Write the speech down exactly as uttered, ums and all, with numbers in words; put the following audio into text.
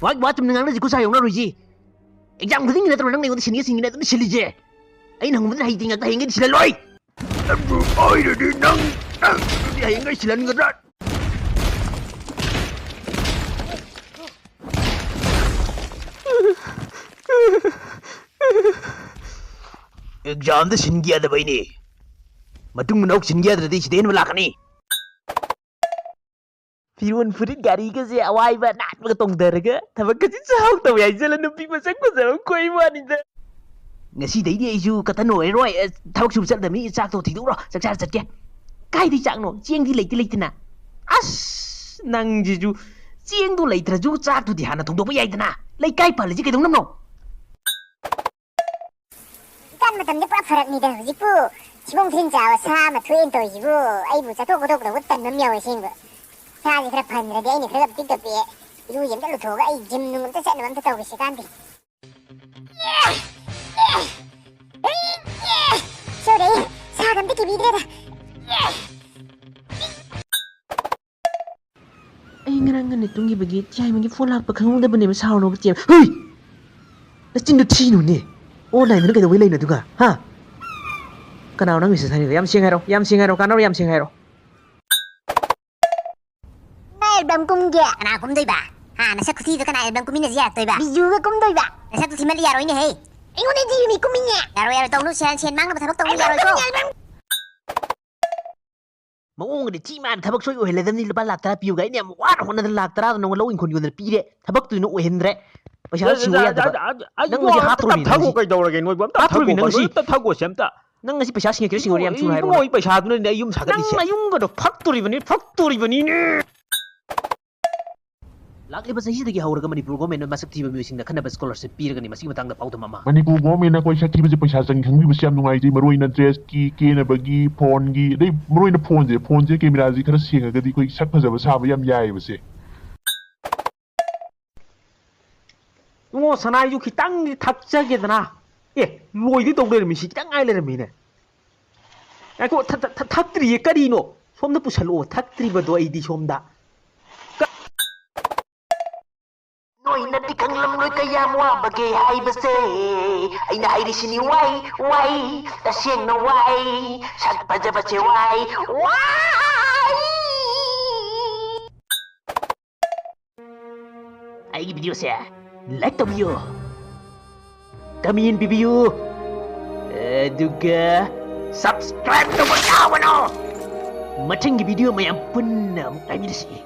ꯋꯥ, ꯋꯥ ꯆꯨꯝꯅ ꯉꯥꯡꯅꯁꯤ, ꯈꯨꯠꯁꯥ ꯌꯧꯅꯔꯣꯏꯁꯤ꯫ ꯑꯦꯛꯖꯥꯝ ꯈꯨꯗꯤꯡꯒꯤ ꯅꯠꯇ꯭ꯔꯣ ꯅꯪꯅ ꯑꯩꯉꯣꯟꯗ ꯁꯤꯟꯒꯦ ꯁꯤꯟꯒꯦꯅ ꯑꯗꯨꯝ ꯁꯤꯜꯂꯤꯁꯦ? ꯑꯩꯅ ꯍꯪꯕꯗ ꯍꯩꯇꯦ ꯉꯥꯛꯇ, ꯍꯌꯦꯡꯒꯩꯗꯤ ꯁꯤꯜꯍꯜꯂꯣꯏ꯫ ꯑꯗꯨ ꯑꯣꯏꯔꯗꯤ ꯅꯪ, ꯅꯪ ꯑꯗꯨꯗꯤ ꯍꯌꯦꯡꯒꯩ ꯁꯤꯜꯍꯟꯒꯗ꯭ꯔꯥ? ꯑꯦꯛꯖꯥꯝꯗ ꯁꯤꯟꯒꯦ ꯌꯥꯗꯕꯩꯅꯦ꯫ ꯃꯇꯨꯡ ꯃꯅꯥꯎ ꯁꯤꯟꯒꯦ ꯌꯥꯗ꯭ꯔꯗꯤ ꯁꯤꯗ ꯍꯦꯟꯕ ꯂꯥꯛꯀꯅꯤ꯫ ꯐꯤꯔꯣꯟ ꯐꯨꯔꯤꯠ ꯒꯥꯔꯤꯒꯁꯦ ꯑꯋꯥꯏꯕ ꯅꯥꯟꯕꯒ ꯇꯣꯡꯊꯔꯒ ꯊꯕꯛꯀꯁꯦ ꯆꯥꯎ ꯇꯧꯋꯦ ꯍꯥꯏꯖꯜꯂ ꯅꯨꯄꯤ ꯃꯁꯛ ꯐꯖꯕ ꯀꯣꯏꯕ ꯋꯥꯅꯤꯗ꯫ ꯉꯁꯤꯗꯩꯗꯤ ꯑꯩꯁꯨ ꯀꯇꯟ ꯑꯣꯏꯔꯔꯣꯏ꯫ ꯑꯦ, ꯊꯕꯛ ꯁꯨꯕ ꯆꯠꯂꯗꯕꯅꯤ꯫ ꯆꯥꯛꯇꯣ ꯊꯤꯗꯣꯛꯎꯔꯣ, ꯆꯥꯛ ꯆꯥꯔ ꯆꯠꯀꯦ꯫ ꯀꯥꯏꯗꯩ ꯆꯥꯛꯅꯣ? ꯆꯦꯡꯗꯤ ꯂꯩꯇꯤ ꯂꯩꯇꯅ꯫ ꯑꯁ, ꯅꯪꯁꯤꯁꯨ꯫ ꯆꯦꯡꯗꯣ ꯂꯩꯇ꯭ꯔꯁꯨ ꯆꯥꯛꯇꯨꯗꯤ ꯍꯥꯟꯅ ꯊꯣꯡꯗꯣꯛꯄ ꯌꯥꯏꯗꯅ꯫ ꯂꯩꯀꯥꯏ ꯄꯥꯜꯂꯤꯁꯤ ꯀꯩꯗꯧꯅꯕꯅꯣ? ꯍꯧꯖꯤꯛꯀꯥꯟ ꯃꯇꯝꯗꯤ ꯄꯨꯔꯥ ꯐꯔꯛꯅꯤꯗ꯫ ꯍꯧꯖꯤꯛꯄꯨ ꯁꯤꯕꯣꯡ ꯊꯤꯟ ꯆꯥꯕ ꯁꯥ ꯑꯃ ꯊꯣꯛꯑꯦꯅ ꯇꯧꯔꯤꯁꯤꯕꯨ꯫ ꯑꯩꯕꯨ ꯆꯠꯊꯣꯛ ꯈꯣꯠꯇꯣꯛꯀꯗꯧꯕ ꯇꯟꯕ ꯑꯃ ꯌꯥꯎꯋꯦ ꯑꯁꯦꯡꯕ꯫ ꯏꯁꯥꯁꯦ ꯈꯔ ꯐꯍꯟꯗ꯭ꯔꯗꯤ ꯑꯩꯅ ꯈꯔ ꯄꯤꯛꯇ ꯄꯤꯛꯑꯦ꯫ ꯏꯔꯨꯁꯦ ꯑꯝꯇ ꯂꯨꯊꯣꯛꯑꯒ ꯑꯩ ꯖꯤꯝ ꯅꯨꯡ ꯑꯝꯇ ꯆꯠꯅꯕ ꯑꯝꯇ ꯇꯧꯒꯦ ꯁꯤꯀꯥꯟꯗꯤ꯫ ꯁꯣꯔꯤ, ꯁꯥꯒ ꯑꯝꯇ ꯀꯤꯕꯤꯗ꯭ꯔꯦꯗ꯫ ꯑꯩ ꯉꯔꯥꯡ ꯉꯟꯅ ꯇꯨꯝꯈꯤꯕꯒꯤ ꯆꯤꯌꯥꯏꯃꯒꯤ ꯐꯣꯟ ꯂꯥꯛꯄ ꯈꯪꯍꯧꯗꯕꯅꯦꯕ꯫ ꯁꯥꯎꯔꯅꯣꯕ ꯆꯦ꯫ ꯍꯨꯏ! ꯅꯆꯤꯟꯗꯣ ꯊꯤꯅꯨꯅꯦ꯫ ꯑꯣꯟꯂꯥꯏꯟꯗꯅ ꯀꯩꯗꯧꯕꯩ ꯂꯩꯅꯣ ꯑꯗꯨꯒ? ꯍꯥ? ꯀꯅꯥꯅꯣ ꯅꯪ ꯃꯦꯁꯦꯖ ꯊꯥꯅꯤꯡꯉꯤꯗꯣ? ꯌꯥꯝ ꯁꯦꯡꯅ ꯍꯥꯏꯔꯣ, ꯌꯥꯝ ꯁꯦꯡꯅ ꯍꯥꯏꯔꯣ, ꯀꯥꯟꯅꯔꯣ, ꯌꯥꯝ ꯁꯦꯡꯅ ꯍꯥꯏꯔꯣ꯫ ꯀꯅꯥ ꯑꯦꯜꯕꯝ ꯀꯨꯝꯒꯦ? ꯀꯅꯥ ꯀꯨꯝꯗꯣꯏꯕ? ꯍꯥ, ꯅꯁꯛ ꯈꯨꯊꯤꯗꯣ ꯀꯅꯥ ꯑꯦꯜꯕꯝ ꯀꯨꯝꯃꯤꯟꯅꯁꯤ ꯌꯥꯔꯛꯇꯣꯏꯕ? ꯕꯤꯖꯨꯒ ꯀꯨꯝꯗꯣꯏꯕ꯫ ꯅꯁꯛꯇꯨ ꯊꯤꯃꯜꯂꯤ, ꯌꯥꯔꯣꯏꯅꯦꯍꯦ꯫ ꯑꯩꯉꯣꯟꯗꯗꯤ ꯃꯤ ꯀꯨꯝꯃꯤꯟꯅꯦ꯫ ꯌꯥꯔꯣꯏ, ꯌꯥꯔꯣꯏ, ꯇꯧꯅꯨ, ꯁꯦꯜ, ꯁꯦꯜ ꯃꯥꯡꯅꯕ ꯊꯕꯛ ꯇꯧꯅꯨ, ꯑꯦꯜꯕꯝ ꯌꯥꯔꯣꯏꯀꯣ꯫ ꯀꯨꯝꯃꯤꯟꯅꯦ, ꯑꯦꯜꯕꯝ꯫ ꯃꯑꯣꯡꯒꯗꯤ ꯊꯤ ꯃꯥꯟ ꯊꯕꯛ ꯁꯣꯏ ꯑꯣꯏꯍꯜꯂꯗꯕꯅꯤ꯫ ꯂꯨꯄꯥ ꯂꯥꯛ ꯇꯔꯥ ꯄꯤꯌꯨꯒ ꯑꯩꯅ ꯌꯥꯝ ꯋꯥꯅ ꯍꯣꯠꯅꯗꯅ ꯂꯥꯛ ꯇꯔꯥꯗꯣ ꯅꯉꯣꯟꯗ ꯂꯧ ꯏꯪꯈꯣꯜ ꯌꯣꯟꯗꯅ ꯄꯤꯔꯦ꯫ ꯊꯕꯛꯇꯨꯅ ꯑꯣꯏꯍꯟꯗ꯭ꯔꯦ꯫ ꯄꯩꯁꯥꯗꯣ ꯁꯤꯡꯉꯨ ꯌꯥꯗꯕ꯫ ꯅꯪ ꯉꯁꯤ ꯍꯥꯠꯇꯣꯔꯤꯕꯅꯤ ꯅꯪ ꯉꯁꯤ꯫ ꯀꯩꯗꯧꯔꯒꯦ? ꯅꯣꯏꯕꯨ ꯑꯝꯇ ꯍꯥꯠꯇꯣꯔꯤꯕꯅꯤ ꯊꯛꯈꯣ ꯅꯪ ꯉꯁꯤ꯫ ꯀꯩꯗꯧꯔꯒꯦ? ꯅꯣꯏꯕꯨ ꯑꯝꯇ ꯊꯛꯈꯣ ꯁꯦꯝꯇ꯫ ꯅꯪ ꯉꯁꯤ ꯄꯩꯁꯥ ꯁꯤꯡꯉꯛꯀꯦꯔꯥ ꯁꯤꯡꯉꯣꯏꯔꯥ ꯌꯥꯝ ꯊꯨꯅ ꯍꯥꯏꯔꯛꯑꯣ ꯏꯕꯨꯡꯉꯣ, ꯅꯪ꯫ ꯏꯕꯨꯡꯉꯣ, ꯑꯩ ꯄꯩꯁꯥꯗꯨꯅꯅꯦ ꯑꯩ ꯌꯨꯝ ꯁꯥꯒꯠꯂꯤꯁꯦ꯫ ꯅꯪ ꯅꯌꯨꯝꯒꯗꯣ ꯐꯛꯇꯣꯔꯤꯕꯅꯤ, ꯐꯛꯇꯣꯔꯤꯕꯅꯤꯅꯦ꯫ ꯂꯥꯛꯂꯤꯕ ꯆꯍꯤꯁꯤꯗꯒꯤ ꯍꯧꯔꯒ ꯃꯅꯤꯄꯨꯔ ꯒꯣꯔꯃꯦꯟꯅ ꯃꯁꯛ ꯊꯤꯕ ꯃꯤꯑꯣꯏꯁꯤꯡꯗ ꯑꯈꯟꯅꯕ ꯁ꯭ꯀꯣꯂꯔꯁꯤꯞ ꯄꯤꯔꯒꯅꯤ꯫ ꯃꯁꯤꯒꯤ ꯃꯇꯥꯡꯗ ꯄꯥꯎꯗꯝ ꯑꯃ꯫ ꯃꯅꯤꯄꯨꯔ ꯒꯣꯔꯃꯦꯟꯅ ꯑꯩꯈꯣꯏ ꯁꯛ ꯊꯤꯕꯁꯦ ꯄꯩꯁꯥ ꯆꯪꯉꯤ ꯈꯪꯕꯤꯕꯁꯦ ꯌꯥꯝ ꯅꯨꯡꯉꯥꯏꯖꯩ꯫ ꯃꯔꯨꯑꯣꯏꯅ ꯗ꯭ꯔꯦꯁꯀꯤ, ꯀꯦꯅꯕꯒꯤ, ꯐꯣꯟꯒꯤ, ꯑꯗꯩ ꯃꯔꯨꯑꯣꯏꯅ ꯐꯣꯟꯁꯦ, ꯐꯣꯟꯁꯦ ꯀꯦꯃꯦꯔꯥꯁꯦ ꯈꯔ ꯁꯦꯡꯉꯒꯗꯤ ꯑꯩꯈꯣꯏ ꯁꯛ ꯐꯖꯕ ꯁꯥꯕ ꯌꯥꯝ ꯌꯥꯏꯌꯦꯕꯁꯦ꯫ ꯏꯕꯨꯡꯉꯣ, ꯁꯅꯥꯏꯁꯨ ꯈꯤꯇꯪꯗꯤ ꯊꯛꯆꯒꯦꯗꯅ꯫ ꯑꯦ, ꯂꯣꯏꯗꯤ ꯇꯧ ꯂꯩꯔꯝꯃꯤ, ꯁꯤ ꯈꯤꯇꯪ ꯉꯥꯏ ꯂꯩꯔꯝꯃꯤꯅꯦ꯫ ꯉꯥꯏꯈꯣ, ꯊ-, ꯊ-, ꯊ-, ꯊꯛꯇ꯭ꯔꯤꯌꯦ, ꯀꯔꯤꯅꯣ? ꯁꯣꯝꯗ ꯄꯨꯁꯜꯂꯛꯑꯣ, ꯊꯛꯇ꯭ꯔꯤꯕꯗꯣ ꯑꯩꯗꯤ ꯁꯣꯝꯗ꯫ ꯀ-, ꯅꯣꯏ ꯀꯌꯥꯝ ꯋꯥꯕꯒꯦ ꯍꯥꯏꯕꯁꯦ ꯑꯩꯅ ꯍꯥꯏꯔꯤꯁꯤꯅꯤ꯫ ꯋꯥꯏ, ꯋꯥꯏ, ꯇꯁꯦꯡꯅ ꯋꯥꯏ꯫ ꯁꯛ ꯐꯖꯕꯁꯦ ꯋꯥꯏ, ꯋꯥꯏ꯫ ꯑꯩꯒꯤ ꯚꯤꯗꯤꯑꯣꯁꯦ ꯂꯥꯏꯛ ꯇꯧꯕꯤꯌꯨ, ꯀꯃꯦꯟ ꯄꯤꯕꯤꯌꯨ, ꯑꯗꯨꯒ ꯁꯕꯁꯀ꯭ꯔꯥꯏꯕ ꯇꯧꯕ ꯀꯥꯎꯒꯅꯨ꯫ ꯃꯊꯪꯒꯤ ꯚꯤꯗꯤꯑꯣ ꯃꯌꯥꯝ ꯄꯨꯟꯅ ꯑꯃꯨꯛ ꯉꯥꯏꯃꯤꯟꯅꯁꯤ꯫